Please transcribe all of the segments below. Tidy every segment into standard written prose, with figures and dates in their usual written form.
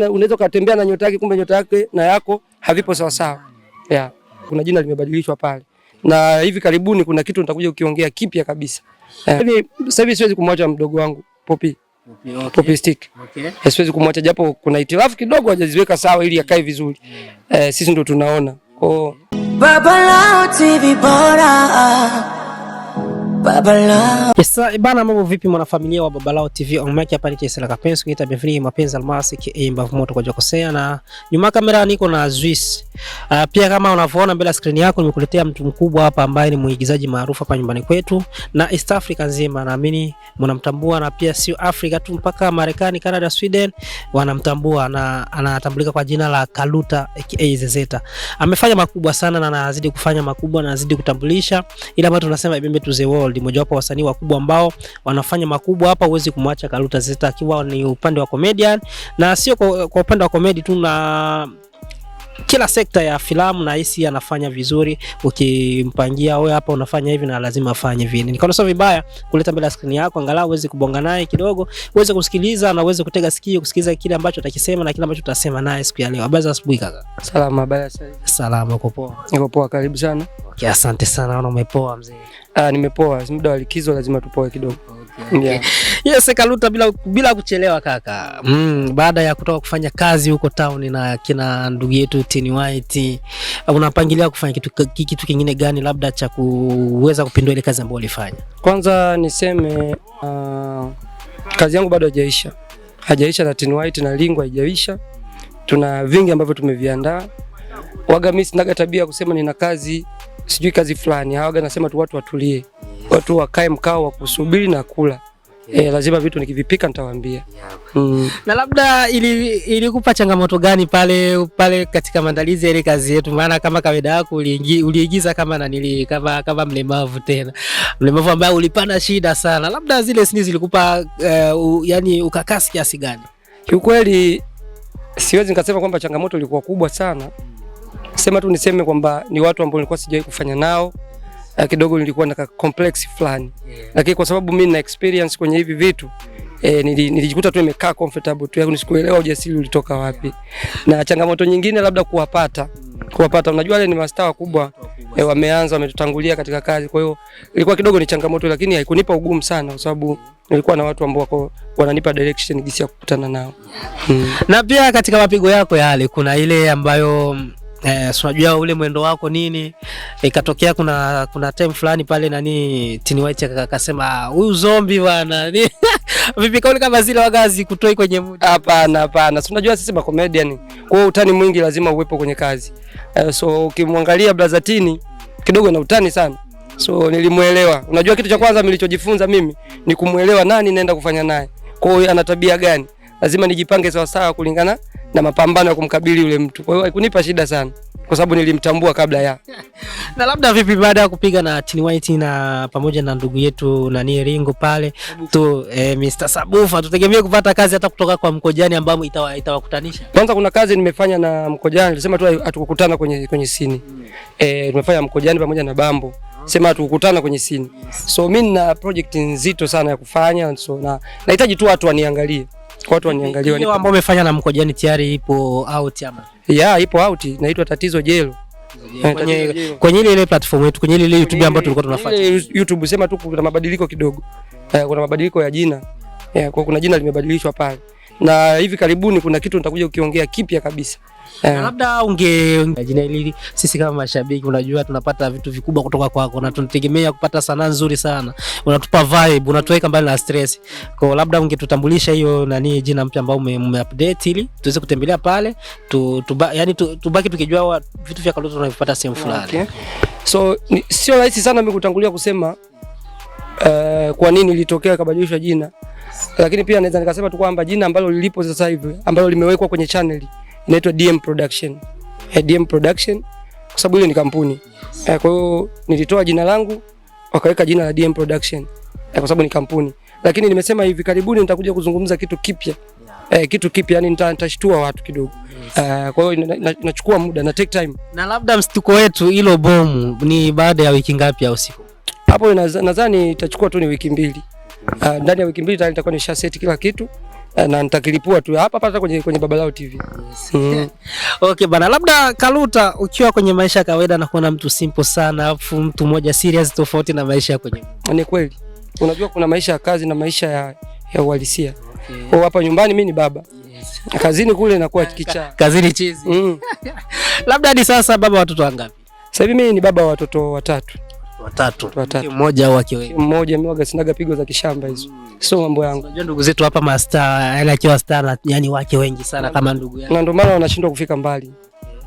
Unaweza ukatembea na nyota yake, kumbe nyota yake na yako havipo sawa sawa. Yeah. Kuna jina limebadilishwa pale, na hivi karibuni kuna kitu nitakuja kukiongea kipya kabisa. Hivi sasa hivi siwezi kumwacha mdogo wangu Popi. Okay. Popi Stick. Okay. Siwezi kumwacha japo kuna itilafu kidogo hajaziweka sawa ili akae vizuri. Sisi ndo tunaona. Kwa Baba Lao TV bora. Baba Lao. Yes, bana, mambo vipi mwanafamilia wa Baba Lao TV? On mic hapa ni Chesela Kapenzi kuita Befri Mapenzi Almasi ka Mbavu Moto kwa Jokosea, na nyuma kamera niko na Zwiss. Pia kama unavyoona mbele ya screen yako nimekuletea mtu mkubwa hapa ambaye ni muigizaji maarufu hapa nyumbani kwetu na East Africa nzima, naamini mnamtambua, na pia sio Africa tu, mpaka Marekani, Canada, Sweden wanamtambua, na anatambulika kwa jina la Kaluta aka Zezeta. Amefanya makubwa sana na anazidi kufanya makubwa na anazidi kutambulisha ile ambayo tunasema Ibembe to the world, mojawapo wasanii wakubwa ambao wanafanya makubwa hapa. Huwezi kumwacha Kaluta Zezeta akiwa ni upande wa comedian, na sio kwa upande wa comedy tu, na kila sekta ya filamu na hisi anafanya vizuri. Ukimpangia wewe hapa unafanya hivi na lazima afanye vile. Nikaona sio vibaya kuleta mbele ya screen yako, angalau uweze kubonga naye kidogo, uweze kusikiliza na uweze kutega sikio kusikiliza kile ambacho atakisema na kile ambacho tutasema naye siku ya leo. Habari za asubuhi kaka. Salama, habari sasa. Salama, uko poa? Niko poa, karibu sana. Okay, asante sana. Naona umepoa mzee. Nimepoa. Muda wa likizo lazima tupoe kidogo. Okay. Yeah. Yes, Kaluta, bila kuchelewa kaka. Baada ya kutoka kufanya kazi huko town na kina ndugu yetu Tini White, unapangilia kufanya kitu kingine gani labda cha kuweza kupindua ile kazi ambayo ulifanya? Kwanza niseme kazi yangu bado haijaisha. Haijaisha na Tini White na Lingo haijaisha. Tuna vingi ambavyo tumeviandaa. Waga mimi sinaga tabia kusema nina kazi sijui kazi fulani. Hawaga nasema tu watu watulie. Watu wakae mkao wa kusubiri na kula. Lazima vitu nikivipika nitawaambia. Na labda ilikupa changamoto gani pale pale katika maandalizi ya ile kazi yetu? Maana kama kawaida yako uliigiza kama nanili, kama mlemavu, tena mlemavu ambaye ulipana shida sana. Labda zile sini zilikupa yani ukakasi kiasi gani? Kiukweli siwezi nikasema kwamba changamoto ilikuwa kubwa sana. Sema tu niseme kwamba ni watu ambao nilikuwa sijawahi kufanya nao. Kidogo nilikuwa na complex fulani. Lakini kwa sababu mimi nina experience kwenye hivi vitu, nilijikuta tu nimekaa comfortable tu, yaani sikuelewa ujasiri ulitoka wapi. Na changamoto nyingine labda kuwapata. Unajua wale ni mastaa wakubwa, wameanza, wametutangulia katika kazi. Kwa hiyo ilikuwa kidogo ni changamoto, lakini haikunipa ugumu sana kwa sababu nilikuwa na watu ambao wako wananipa direction jinsi ya kukutana nao. Na pia katika mapigo yako yale kuna ile ambayo unajua ule mwendo wako nini, ikatokea kuna time fulani pale nani Tini White akasema huyu zombie bwana. Vipi kauli kama zile wagazi kutoi kwenye mood? Hapana, hapana. Si unajua sisi ma comedian, kwa hiyo utani mwingi lazima uwepo kwenye kazi. So ukimwangalia Brother Tini kidogo na utani sana. So nilimuelewa. Unajua kitu cha kwanza nilichojifunza mimi ni kumuelewa nani naenda kufanya naye. Kwa hiyo ana tabia gani? Lazima nijipange sawa sawa kulingana na mapambano ya kumkabili yule mtu. Kwa hiyo haikunipa shida sana kwa sababu nilimtambua kabla ya. Na labda vipi baada ya kupiga na Tini White na pamoja na ndugu yetu nani Ringo pale tu, Mr. Sabufa, tutegemee kupata kazi hata kutoka kwa Mkojani ambao itawakutanisha? Kwanza kuna kazi nimefanya na Mkojani, nilisema tu hatukukutana kwenye sini. Tumefanya Mkojani pamoja na Bambo. Sema hatukukutana kwenye sini. So mimi nina project nzito sana ya kufanya, so na nahitaji tu watu waniangalie. Kwa watu waniangalie. Hiyo ambao umefanya na Mkojani tayari ipo out ama? Yeah, ipo out, inaitwa Tatizo Jelo. Kwenye ile platform yetu, kwenye ile YouTube ambayo tulikuwa tunafuatilia. YouTube, sema tu kuna mabadiliko kidogo. Kuna mabadiliko ya jina. Kwa kuna jina limebadilishwa pale. Na hivi karibuni kuna kitu nitakuja kukiongea kipya kabisa. Na labda unge jina hili, sisi kama mashabiki, unajua tunapata vitu vikubwa kutoka kwako na tunategemea kupata sanaa nzuri sana. Unatupa vibe, unatuweka mbali na stress. Kwa labda ungetutambulisha hiyo nani jina mpya ambao ume update ili tuweze kutembelea pale, yani tubaki tukijua vitu vya Kaluta tunavipata sehemu fulani. Okay. So sio rahisi sana mimi kutangulia kusema kwa nini ilitokea ikabadilishwa jina. Lakini pia naweza nikasema tu kwamba jina ambalo lilipo sasa hivi ambalo limewekwa kwenye channel inaitwa DM Production. DM Production kwa sababu ile ni kampuni. Kwa hiyo nilitoa jina langu wakaweka jina la DM Production kwa sababu ni kampuni. Lakini nimesema hivi karibuni nitakuja kuzungumza kitu kipya. Kitu kipya, yani nitashtua watu kidogo. Kwa hiyo inachukua muda na take time. Na labda mstuko wetu hilo bomu ni baada ya wiki ngapi au siku? Hapo nadhani itachukua tu ni wiki mbili. Ndani ya wiki mbili tayari nitakuwa nisha set kila kitu. Na nitakilipua tu hapa hapa kwenye Babalao TV. Yes. Okay bana, labda Kaluta, ukiwa kwenye maisha ya kawaida na kuona mtu simple sana afu mtu mmoja serious tofauti na maisha ya kwenye. Ni kweli. Unajua kuna maisha ya kazi na maisha ya uhalisia. Okay. Kwa hapa nyumbani mimi ni baba. Yes. Kazini kule nakuwa kichaa. Kazini chizi. Labda hadi sasa baba watoto wangapi? Sasa hivi mimi ni baba wa watoto watatu. Watatu. Mmoja au wake wengi? Mmoja. Mimi waga sinaga pigo za kishamba hizo. Sio mambo yangu. Unajua ndugu zetu hapa mastaa, yani akiwa star yani wake wengi sana kama ndugu yangu. Na ndio maana wanashindwa kufika mbali.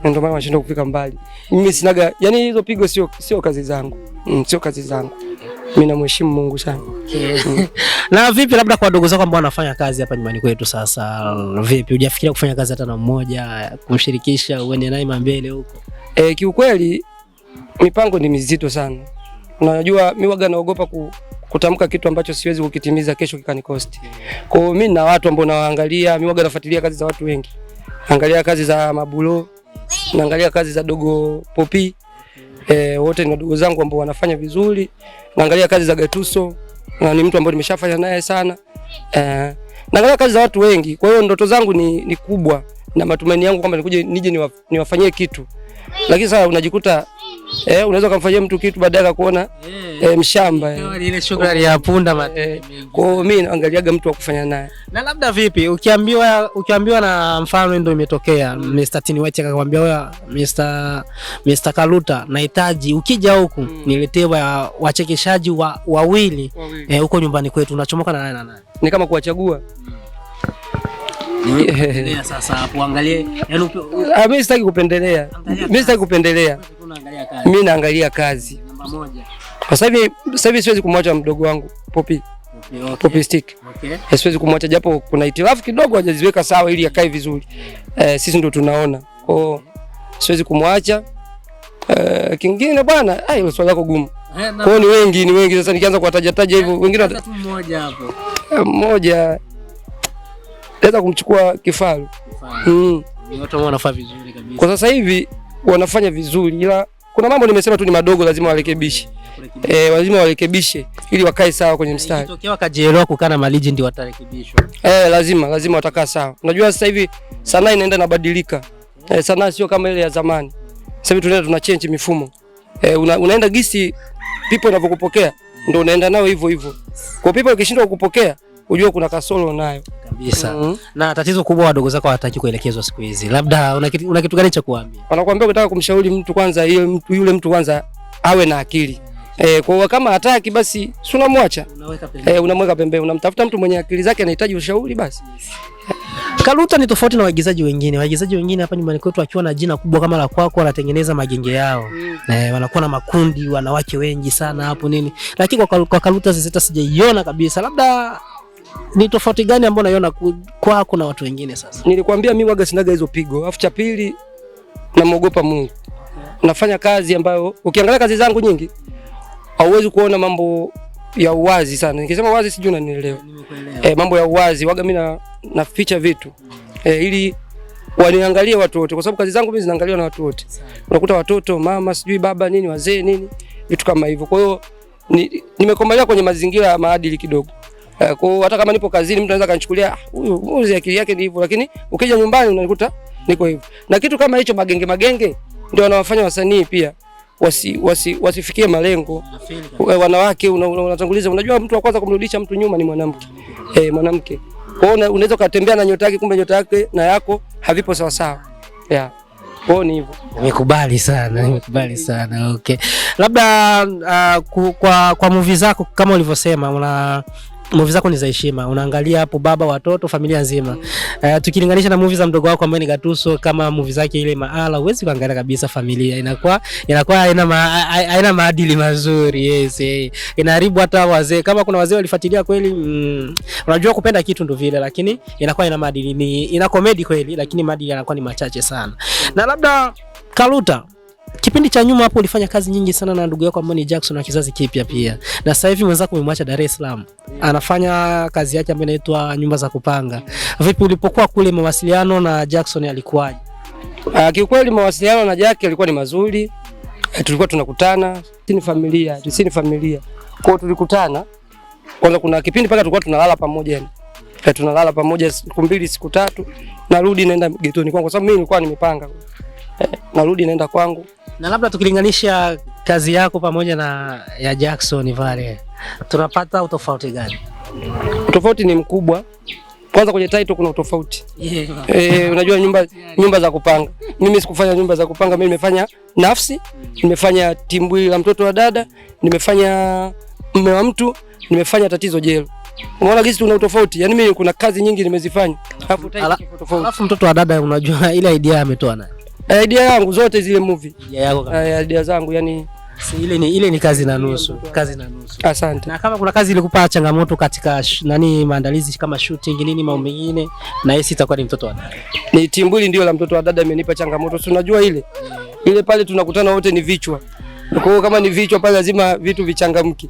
Ndio maana wanashindwa kufika mbali. Mimi sinaga, yani hizo pigo sio kazi zangu. Sio kazi zangu. Mimi namheshimu Mungu sana. Okay. Na vipi labda kwa ndugu zako ambao wanafanya kazi hapa nyumbani kwetu sasa, vipi hujafikiria kufanya kazi hata na mmoja, kumshirikisha uende naye mbele huko? Kiukweli mipango ni mizito sana. Unajua mimi waga naogopa kutamka kitu ambacho siwezi kukitimiza kesho kikanikosti. Kwa hiyo mimi na watu ambao nawaangalia, mimi waga nafuatilia kazi za watu wengi. Naangalia kazi za Mabulo, naangalia kazi za Dogo Popi. Wote ni ndugu zangu ambao wanafanya vizuri. Naangalia kazi za Gatuso, na ni mtu ambaye nimeshafanya naye sana. Naangalia kazi za watu wengi. Kwa hiyo ndoto zangu ni kubwa na matumaini yangu kwamba nikuje nije niwafanyie kitu. Lakini sasa unajikuta unaweza kumfanyia mtu kitu baadaye akakuona mshamba. Ile shukrani ya punda. Kwa hiyo mimi naangaliaga mtu wa kufanya naye. Na labda vipi ukiambiwa na mfano ndio imetokea Mr. Tini White akakwambia wewe Mr. Kaluta nahitaji ukija huku niletee wachekeshaji wawili huko nyumbani kwetu, unachomoka na nani na nani? Ni kama kuwachagua. Sasa hapo angalie, yani mimi sitaki kupendelea. Mimi sitaki kupendelea. Mimi naangalia kazi. Namba moja. Kwa sasa hivi siwezi kumwacha mdogo wangu Popi. Okay. Popi Stick. Okay. Siwezi kumwacha japo kuna itilafu kidogo hajaziweka sawa ili akae vizuri. Sisi ndio tunaona. Kwa hiyo siwezi kumwacha. Kingine bwana, hilo swali lako gumu. Kwa hiyo ni wengi sasa nikianza kuwataja taja hivyo wengine tu mmoja hapo. Mmoja naweza kumchukua Kifaru. Ni watu wanafanya vizuri kabisa. Kwa sasa hivi wanafanya vizuri ila kuna mambo nimesema tu ni madogo lazima warekebishe. Lazima warekebishe ili wakae sawa kwenye mstari. Ikitokea wakajielewa kukaa na maliji ndio watarekebishwa. Lazima watakaa sawa. Unajua sasa hivi sanaa inaenda inabadilika. Sanaa sio kama ile ya zamani. Sasa hivi tunaenda tuna change mifumo. Unaenda gisi people inavyokupokea ndio unaenda nao hivyo hivyo. Kwa people ikishindwa kukupokea ujue kuna kasoro nayo. Kabisa. Na tatizo kubwa wadogo zako hawataki kuelekezwa siku hizi. Labda una kitu gani cha kuambia? Wanakuambia ukitaka kumshauri mtu kwanza yule mtu kwanza awe na akili. Kwa hiyo kama hataki basi si unamwacha. Unamweka pembeni, unamtafuta mtu mwenye akili zake anahitaji ushauri basi. Kaluta ni tofauti na waigizaji wengine. Waigizaji wengine hapa nyumbani kwetu wakiwa na jina kubwa kama la kwako wanatengeneza magenge yao. Wanakuwa na makundi, wanawake wengi sana hapo nini. Lakini kwa Kaluta sasa sijaiona kabisa. Labda ni tofauti gani ambayo unaiona kwako na watu wengine sasa? Nilikwambia mimi waga sinaga hizo pigo. Alafu cha pili namuogopa Mungu. Nafanya kazi ambayo ukiangalia kazi zangu nyingi hauwezi kuona mambo ya uwazi sana. Nikisema uwazi sijui unanielewa. Mambo ya uwazi waga mimi naficha vitu. Ili waniangalie watu wote kwa sababu kazi zangu mimi zinaangaliwa na watu wote. Unakuta watoto, mama, sijui baba nini, wazee nini, vitu kama hivyo. Kwa hiyo nimekomalia kwenye mazingira ya maadili kidogo. Kwa hiyo hata kama nipo kazini mtu anaweza kanichukulia huyu akili yake ni hivyo, lakini ukija nyumbani unanikuta niko hivyo. Na kitu kama hicho magenge ndio wanawafanya wasanii pia wasifikie malengo. Wanawake unatanguliza, unajua mtu wa kwanza kumrudisha mtu nyuma ni mwanamke. Mwanamke. Kwa hiyo unaweza kutembea na nyota yake kumbe nyota yake na yako havipo sawa sawa. Yeah. Kwa hiyo ni hivyo. Nimekubali sana. Okay. Labda kwa movie zako kama ulivyosema una movie zako ni za heshima, unaangalia hapo baba, watoto, familia nzima. Tukilinganisha na movie za mdogo wako ambaye ni Gatuso, kama movie zake ile Maala, huwezi kuangalia kabisa familia, inakuwa haina maadili mazuri. Yes, inaharibu hata wazee. Kama kuna wazee walifuatilia kweli, unajua kupenda kitu ndo vile, lakini inakuwa ina maadili, ni ina comedy kweli, lakini maadili yanakuwa ni machache sana. Na labda Kaluta, kipindi cha nyuma hapo ulifanya kazi nyingi sana na ndugu yako ambaye ni Jackson wa kizazi kipya pia. Na sasa hivi mwenzako umemwacha Dar es Salaam. Anafanya kazi yake ambayo inaitwa nyumba za kupanga. Vipi ulipokuwa kule mawasiliano na Jackson alikuwaje? Kiukweli mawasiliano na Jack yalikuwa ni mazuri. Tulikuwa tunakutana, sisi ni familia. Kwa hiyo tulikutana. Kwanza kuna kipindi paka tulikuwa tunalala pamoja yani. Tunalala pamoja siku 2 siku 3, narudi naenda getoni kwangu kwa sababu mimi nilikuwa nimepanga. Narudi naenda kwangu. Na labda tukilinganisha kazi yako pamoja na ya Jackson Vale, tunapata utofauti gani? Utofauti ni mkubwa. Kwanza kwenye title kuna utofauti. Unajua nyumba za kupanga. Mimi sikufanya nyumba za kupanga, mimi nimefanya Nafsi, nimefanya Timbwili la Mtoto wa Dada, nimefanya Mme wa Mtu, nimefanya Tatizo Jelo. Umeona jinsi tuna utofauti? Yaani mimi kuna kazi nyingi nimezifanya. Alafu title tofauti. Alafu Mtoto wa Dada unajua ile idea ametoa naye. Idea yangu zote zile movie. Idea yako kabisa. Idea zangu yani si, ile ni kazi na nusu, kazi na nusu. Asante. Na kama kuna kazi ilikupa changamoto katika nani maandalizi kama shooting nini mambo mengine, na hisi itakuwa ni Mtoto wa Dada. Ni Timbwili ndio la Mtoto wa Dada imenipa changamoto. Si unajua ile ile pale tunakutana wote ni vichwa. Kwa hiyo kama ni vichwa pale lazima vitu vichangamke.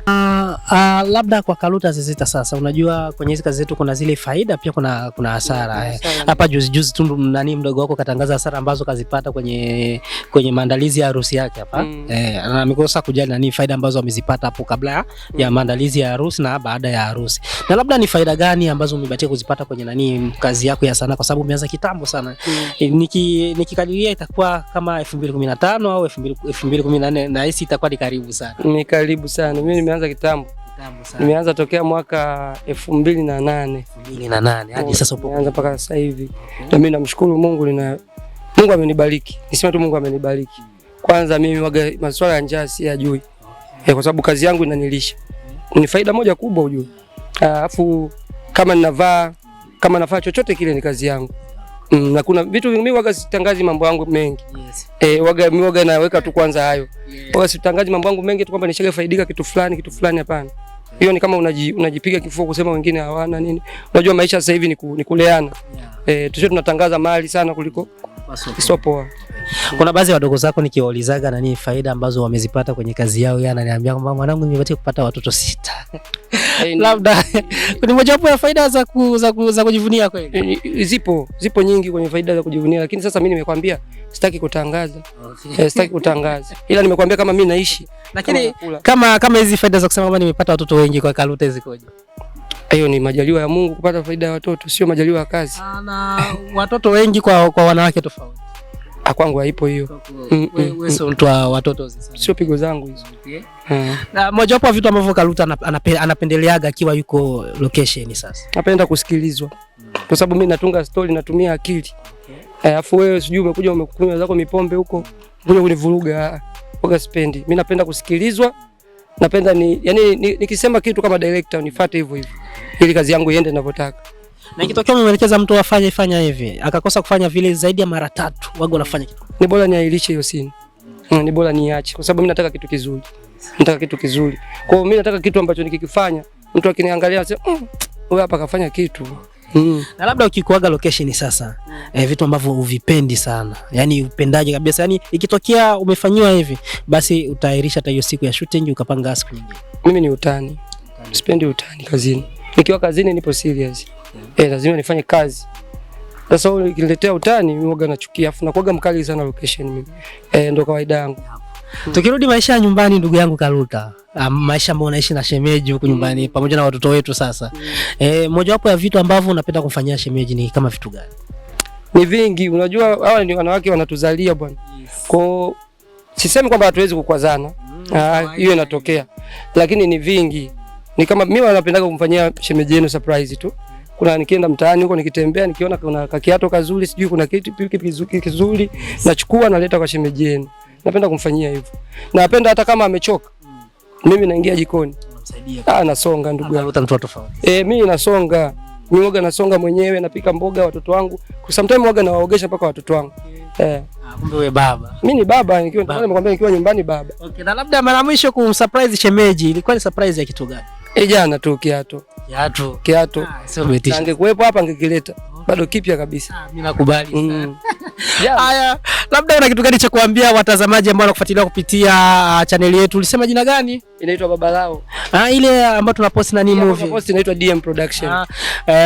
Labda kwa Kaluta Zezeta sasa, unajua kwenye hizi kazi zetu kuna zile faida pia kuna hasara. Hapa juzi tu nani mdogo wako katangaza hasara ambazo kazipata kwenye maandalizi ya harusi yake hapa. Na amekosa kujali nani faida ambazo amezipata hapo kabla ya maandalizi ya harusi na baada ya harusi. Na labda ni faida gani ambazo umebahatika kuzipata kwenye nani kazi yako ya sanaa, kwa sababu umeanza kitambo sana. Nikikadiria itakuwa kama 2015 au 2014 na hisi itakuwa ni karibu sana. Ni karibu sana. Mimi nimeanza kitambo. Kitambo sana. Nimeanza tokea mwaka 2008. 2008 hadi sasa upo. Nimeanza mpaka sasa hivi. Na mimi namshukuru Mungu, Mungu amenibariki. Nisema tu Mungu amenibariki. Kwanza mimi waga masuala ya njaa siyajui. Kwa sababu kazi yangu inanilisha. Ni faida moja kubwa ujue. Alafu kama ninavaa, kama nafanya chochote kile ni kazi yangu. Na kuna vitu vingi mimi waga sitangazi mambo yangu mengi. Yes. Waga mimi waga naweka tu kwanza hayo. Waga sitangazi mambo yangu mengi tu kwamba nishage faidika kitu fulani, hapana. Hiyo ni kama unajipiga kifua kusema wengine hawana nini. Unajua maisha sasa hivi ni kuleana. Tusio tunatangaza mali sana kuliko sio poa. Kuna baadhi ya wadogo zako nikiwaulizaga nani faida ambazo wamezipata kwenye kazi yao, yeye ananiambia kwamba mwanangu nimebahatika kupata watoto 6. Labda ni mojawapo ya faida za kujivunia kweli. Zipo nyingi kwenye faida za kujivunia, lakini sasa mimi nimekwambia sitaki kutangaza. Okay. Sitaki kutangaza. Ila nimekwambia kama mimi naishi. Lakini kama hizi faida za kusema kwamba nimepata watoto wengi kwa Kaluta zikoje? Hiyo ni majaliwa ya Mungu kupata faida ya watoto, sio majaliwa ya kazi. Na watoto wengi kwa wanawake tofauti. Kwangu haipo hiyo. Wewe sio mtu wa watoto sasa. Sio pigo zangu hizo. Okay. Na mojawapo wa vitu ambavyo Kaluta anapendeleaga akiwa yuko location sasa. Napenda kusikilizwa. Kwa sababu mimi natunga story, natumia akili. Alafu wewe sijui umekuja umekunywa zako mipombe huko, kuja kunivuruga. Waga sipendi. Mimi napenda kusikilizwa. Napenda yani nikisema kitu kama director nifuate hivyo hivyo ili kazi yangu iende ninavyotaka. Na ikitokea umemwelekeza mtu afanye fanya hivi, akakosa kufanya vile zaidi ya mara 3, wago wanafanya kitu. Ni bora niahirishe hiyo scene. Ni bora niache kwa sababu mimi nataka kitu kizuri. Nataka kitu kizuri. Kwa hiyo mimi nataka kitu ambacho nikikifanya mtu akiniangalia aseme huyu hapa kafanya kitu. Na labda ukikuaga location sasa, vitu ambavyo uvipendi sana, yani upendaje kabisa, yani ikitokea umefanyiwa hivi basi utaahirisha hata hiyo siku ya shooting ukapanga siku nyingine. Mimi ni utani. Sipendi utani kazini. Nikiwa kazini nipo serious. Lazima nifanye kazi. Sasa ukiniletea utani mimi huwa nachukia, afu nakuaga mkali sana location mimi. Ndo kawaida yangu. Tukirudi maisha ya nyumbani, ndugu yangu Kaluta, maisha ambayo unaishi na shemeji huku nyumbani pamoja na watoto wetu sasa. Mojawapo ya vitu ambavyo unapenda kumfanyia shemeji ni kama vitu gani? Ni vingi, unajua hawa ni wanawake wanatuzalia bwana. Yes. Kwa sisemi kwamba hatuwezi kukwazana. Hiyo inatokea. Lakini ni vingi. Ni kama mimi napendaga kumfanyia shemeji yenu surprise tu. Kuna nikienda mtaani huko nikitembea nikiona kuna kakiato kazuri, sijui kuna kitu kizuri, nachukua naleta kwa shemeji yenu. Napenda kumfanyia hivyo. Napenda hata kama amechoka. Mimi naingia jikoni. Unamsaidia. Nasonga ndugu yangu. Mtu tofauti. Mimi nasonga. Mimi huwa nasonga mwenyewe, napika mboga watoto wangu. Sometimes huwa nawaogesha mpaka watoto wangu. Kumbe wewe baba. Mimi ni baba, nikiwa nimekwambia nikiwa nyumbani baba. Okay, na labda mara mwisho kumsurprise shemeji ilikuwa ni surprise ya kitu gani? Jana tu kiato. Kiato. Sio umetisha. Angekuwepo hapa angekileta. Bado kipya kabisa. Mimi nakubali sana. Haya, labda una kitu gani cha kuambia watazamaji ambao wanakufuatilia kupitia channel yetu? Ulisema jina gani? Inaitwa Baba Lao. Ile ambayo tunapost na ni movie. Tunapost inaitwa DM Production.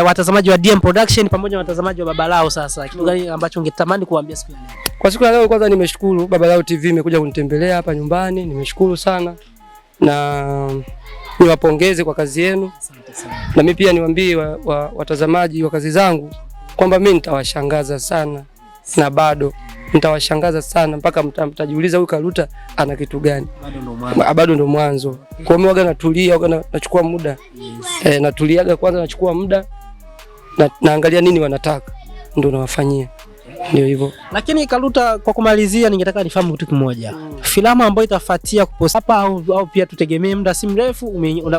Watazamaji wa DM Production pamoja na watazamaji wa Baba Lao sasa, kitu gani ambacho ungetamani kuambia siku ya leo? Kwa siku ya leo kwanza nimeshukuru Baba Lao TV imekuja kunitembelea hapa nyumbani, nimeshukuru sana. Na Niwapongeze kwa kazi yenu. Na mimi pia niwaambie watazamaji wa kazi zangu kwamba mimi nitawashangaza sana na bado nitawashangaza sana mpaka mtajiuliza huyu Kaluta ana kitu gani. Bado ndo mwanzo. Kwa hiyo waga natulia, waga nachukua muda. Yes. Natuliaga kwanza, nachukua muda na naangalia nini wanataka ndio nawafanyia. Ndio hivyo. Lakini Kaluta, kwa kumalizia, ningetaka nifahamu kitu kimoja. Filamu ambayo itafuatia kupost hapa au pia tutegemee muda si mrefu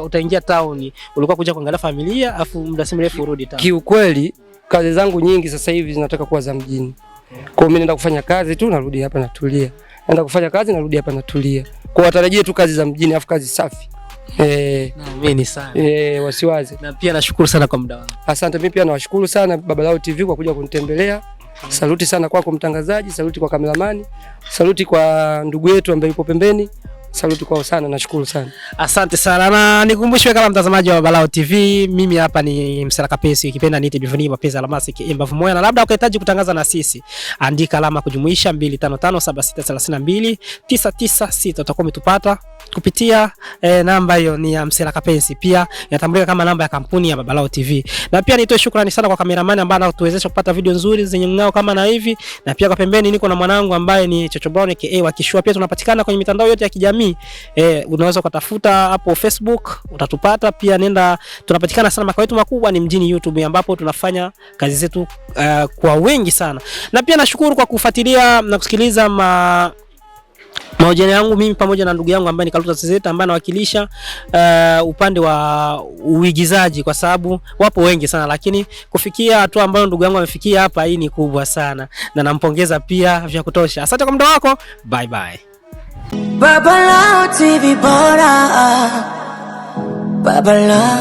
utaingia town, ulikuwa kuja kuangalia familia afu muda si mrefu urudi town? Kiukweli kazi zangu nyingi sasa hivi zinataka kuwa za mjini. Kwa hiyo mimi naenda kufanya kazi tu narudi hapa natulia. Naenda kufanya kazi narudi hapa natulia. Kwa watarajie tu kazi za mjini afu kazi safi. Naamini sana. Wasiwaze. Na pia nashukuru sana kwa muda wako. Asante, mimi pia nawashukuru sana Babalao TV kwa kuja kunitembelea. Saluti sana kwako mtangazaji, saluti kwa kameramani, saluti kwa ndugu yetu ambaye yupo pembeni. Saluti kwao sana, nashukuru sana. Asante sana. Na nikumbushe kama mtazamaji wa Babalao TV, mimi hapa ni Msela Kapesi, ukipenda niite Bivunie Mapenzi Almasi Mbavu Moya, na labda ukahitaji kutangaza na sisi, andika alama kujumuisha 2557632996, utakuwa umetupata kupitia namba hiyo ni ya Msela Kapesi, pia inatambulika kama namba ya kampuni ya Babalao TV. Na pia nitoe shukrani sana kwa kameramani ambaye anatuwezesha kupata video nzuri zenye mng'ao kama na hivi, na pia kwa pembeni niko na mwanangu ambaye ni Chocho Brown aka wa Kishua. Pia tunapatikana kwenye mitandao yote ya kijamii. Unaweza ukatafuta hapo Facebook utatupata. Pia nenda, tunapatikana sana, makao yetu makubwa ni mjini YouTube ambapo tunafanya kazi zetu kwa wengi sana. Na pia nashukuru kwa kufuatilia na kusikiliza mahojiano yangu mimi pamoja na ndugu yangu ambaye ni Kaluta Tezeta ambaye anawakilisha upande wa uigizaji, kwa sababu wapo wengi sana, lakini kufikia hatua ambayo ndugu yangu amefikia hapa, hii ni kubwa sana na nampongeza pia vya kutosha. Asante kwa muda wako, bye bye. Babalao TV bora, Babalao.